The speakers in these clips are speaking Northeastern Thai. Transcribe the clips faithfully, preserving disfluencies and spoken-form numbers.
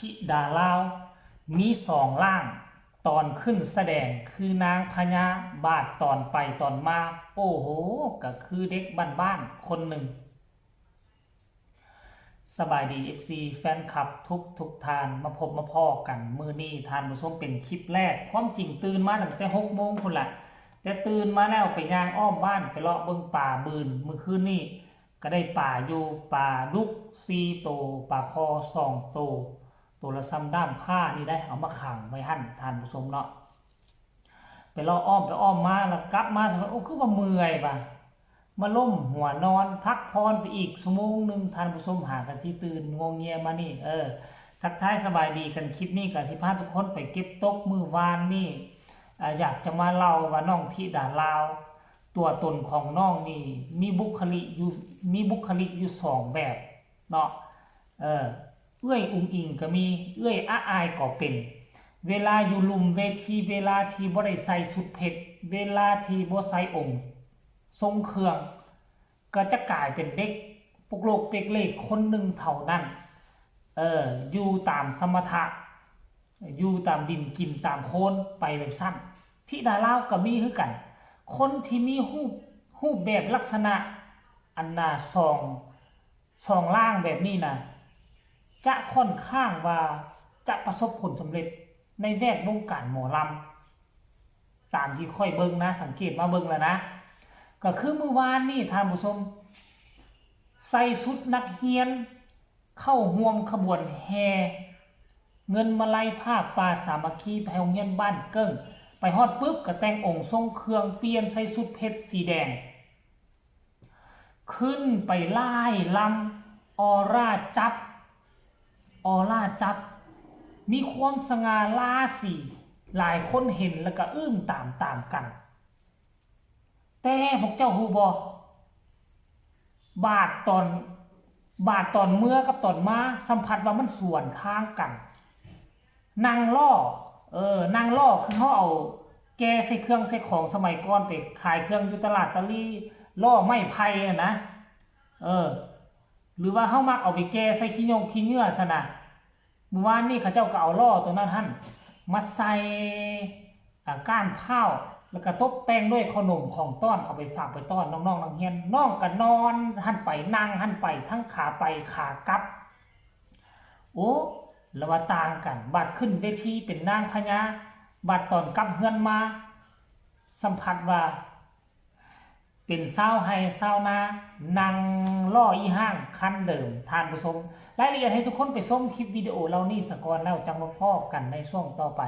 ธิดาลาว มีสองร่าง ตอนขึ้นแสดงคือนางพญา บาดตอนไปตอนมา โอ้โห ก็คือเด็กบ้านๆ คนหนึ่ง สบายดี เอฟซี แฟนคลับทุกทุกท่าน มาพบมาพ้อกันมื้อนี้ ท่านผู้ชม เป็นคลิปแรก ความจริงตื่นมาตั้งแต่หกโมงพุ้นละ แต่ตื่นมาแล้วไปย่างอ้อมบ้าน ไปเลาะเบิ่งปลา มื้อ มื้อคืนนี้ ก็ได้ปลาอยู่ ปลาดุกสี่โต ปลาคอสองโต โตละส่ำด้ามผ้านี่ได้ เอามาขังไว้หั่น ท่านผู้ชมเนาะ ไปเลาะอ้อมไปอ้อมมา แล้วกลับมา โอ้ คือว่าเมื่อยว่ะ มาล้มหัวนอนพักผ่อนไปอีกชั่วโมงหนึ่ง ท่านผู้ชม หากันสิตื่นงวงเงียมานี่ เออ ทักทายสบายดีกัน คลิปนี้ก็สิพาทุกคนไปเก็บตกมื้อวานนี่ อ่า อยากจะมาเล่าว่าน้องธิดาลาว ตัวตนของน้องนี่มีบุคลิกอยู่ มีบุคลิกอยู่สองแบบเนาะ เออ เอื้อยอุ๋งอิ๋งก็มี เอื้อยอาอายก็เป็น เวลาอยู่ลุ่มเวที เวลาที่บ่ได้ใส่ชุดเพชร เวลาที่บ่ใส่องค์ทรงเครื่อง ก็จะกลายเป็นเด็กปกโลกเปกเลกคนหนึ่งเท่านั้น เออ อยู่ตามสมถะ อยู่ตามดินกินตามโคลนไปแบบซั่น ธิดาลาวก็มีคือกัน คนที่มีรูป รูปแบบลักษณะอันน่าสอง สองร่างแบบนี้นะ จะค่อนข้างว่าจะประสบผลสำเร็จในแวดวงการหมอลำ ตามที่ข้อยเบิ่งนะ สังเกตมาเบิ่งแล้วนะ ก็คือมื้อวานนี่ ท่านผู้ชม ใส่ชุดนักเรียน เข้าร่วมขบวนแห่ เงินมาลัยผ้าป่าสามัคคี ไปโรงเรียนบ้านเกิ้ง ไปฮอดปุ๊บก็แต่งองค์ทรงเครื่อง เปลี่ยนใส่ชุดเพชรสีแดง ขึ้นไปร่ายรำ ออร่าจับ ออร่าจับ มีความสง่าราศี หลายคนเห็นแล้วก็อึ้งตามๆ กัน แต่พวกเจ้าฮู้บ่ บาดตอน บาดตอนเมือกับตอนมา สัมผัสว่ามันสวนทางกัน นั่งล่อ เออ นั่งล่อ คือเฮาเอาแก่ใส่เครื่องใส่ของสมัยก่อนไปขายเครื่องอยู่ตลาดตะลี ล่อไม้ไผ่น่ะนะ เออ หรือว่าเฮามักเอาไปแก่ใส่ขี้ยงขี้เหงื่อซะนะ มื้อวานนี้เขาเจ้าก็เอาล่อตัวนั้นหั่น มาใส่ อ่า ก้านพร้าว แล้วก็ตกแต่งด้วยขนมของต้อน เอาไปฝากไปต้อนน้องๆ นักเรียน น้องก็นอนหั่นไป นั่งหั่นไป ทั้งขาไปขากลับ โอ้ ละว่าต่างกัน บาดขึ้นเวทีเป็นนางพญา บาดตอนกลับเฮือนมา สัมผัสว่า เป็นชาวไฮ่ชาวนา นั่งล่ออีห้างคันเดิม ท่านผู้ชม รายละเอียดให้ทุกคนไปชมคลิปวิดีโอเหล่านี้ซะก่อน แล้วจั่งมาพ้อกันในช่วงต่อไป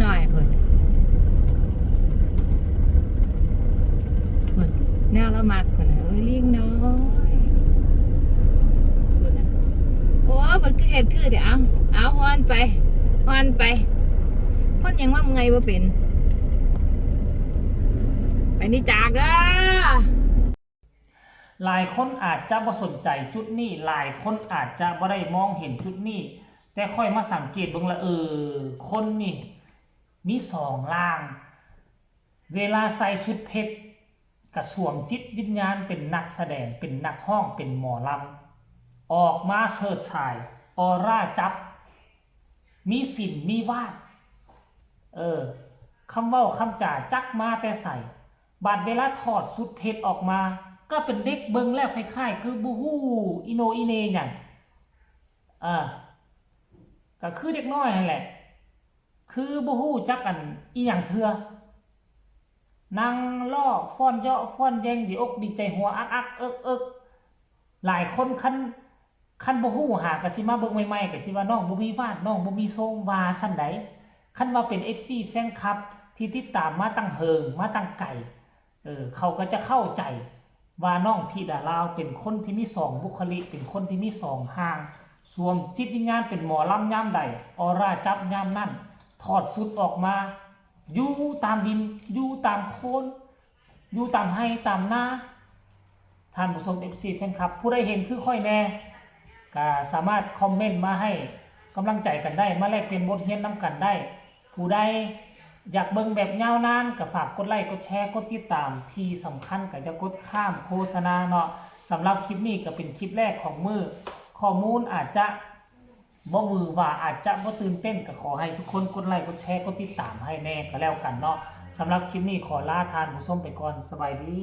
น้อยเพิ่น เพิ่น แนวละมักเพิ่นน่ะ เอ้ย ลิงน้อย เพิ่นน่ะ โอ้ เพิ่นคือเฮ็ดคือแต่ เอา เอา ฮ้อนไป ฮ้อนไป คนยังว่าเมื่อยบ่เป็น ไปนี่จากเด้อ หลายคนอาจจะบ่สนใจจุดนี้ หลายคนอาจจะบ่ได้มองเห็นจุดนี้ แต่ข้อยมาสังเกตเบิ่งละ เออ คนนี่มีสองล่าง เวลาใส่ชุดเพชร กะสวมจิตวิญญาณเป็นนักแสดง เป็นนักฮ้อง เป็นหมอลำ ออกมาเฉิดฉาย ออร่าจับ มีศีล มีวาด เออ คำเว้าคำจาจักมาแต่ไส บาดเวลาถอดชุดเพชรออกมา ก็เป็นเด็กเบิ่งแล้วคล้ายๆ คือบ่ฮู้อีโหน่อีเหน่หยัง เออ ก็คือเด็กน้อยหั้นแหละ คือบ่ฮู้จักอันอิหยังเทื่อ นั่งล้อฟ้อนเยาะฟ้อนแยง ดีอกดีใจ หัวอักอักเอิกเอิก หลายคนคัน คันบ่ฮู้หากะสิมาเบิ่งใหม่ๆ กะสิว่าน้องบ่มีวาด น้องบ่มีทรง ว่าซั่นใด คันว่าเป็น เอฟซี แฟนคลับที่ติดตามมาตั้งเหิง มาตั้งไกล เออ เขาก็จะเข้าใจว่าน้องธิดาลาวเป็นคนที่มีสองบุคลิก เป็นคนที่มีสองห่าง สวมจิตวิญญาณเป็นหมอลำยามใด ออร่าจับยามนั้น ถอดชุดออกมา อยู่ตามดิน อยู่ตามโคลน อยู่ตามไฮ่ตามนา ท่านผู้ชม เอฟซี แฟนคลับ ผู้ใดเห็นคือข้อยแน่ ก็สามารถคอมเมนต์มาให้กำลังใจกันได้ มาแลกเปลี่ยนบทเรียนนำกันได้ ผู้ใดอยากเบิ่งแบบยาวนาน ก็ฝากกดไลค์ กดแชร์ กดติดตาม ที่สำคัญก็จะกดข้ามโฆษณาเนาะ สำหรับคลิปนี้ก็เป็นคลิปแรกของมื้อ ข้อมูลอาจจะบ่หวือหวา อาจจะบ่ตื่นเต้น ก็ขอให้ทุกคนกดไลค์ กดแชร์ กดติดตามให้แน่ก็แล้วกันเนาะ สำหรับคลิปนี้ขอลาท่านผู้ชมไปก่อน สบายดี